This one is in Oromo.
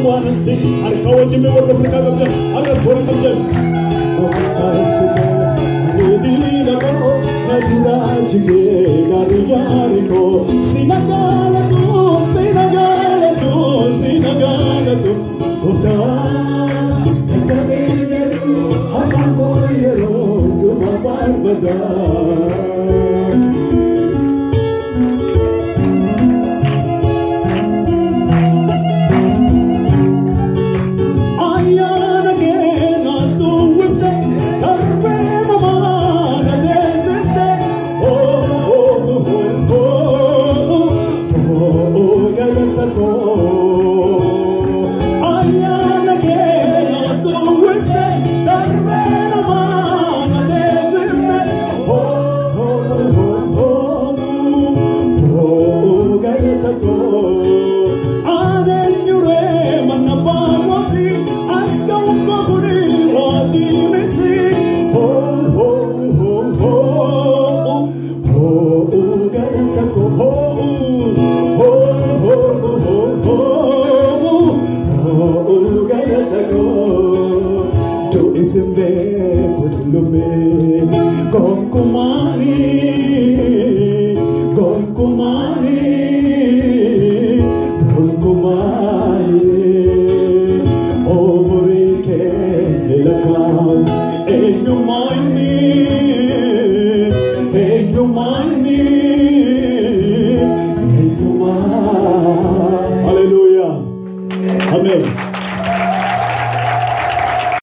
Waan si harka wajjin warra Afrikaa qabdan harkas warra qabdan. Na duraa jigee gaarii yaarikoo si nagaalatu, si nagaalatu, si nagaalatu gooftaa. Dadhabee jedhu afaan koo yeroo dhuma barbaada. Ayyaana keenatu wifte darbee namaa na teessifte. Oh oh oh oh oh, galata koo. Ayyaana keenatu wifte darbee namaa na teessifte. Oh oh oh oh, galata koo. Adenyure mana baagoti as ga'u kuni raajii miti. Oh oh oh oh oh, galata koo. Oh oh oh oh oh, galata koo. Du'i sin beeku dullumee gonkumaanii, gonkumaanii, gonkumaanii. Umurii kee lakkaa'u eenyummaa inni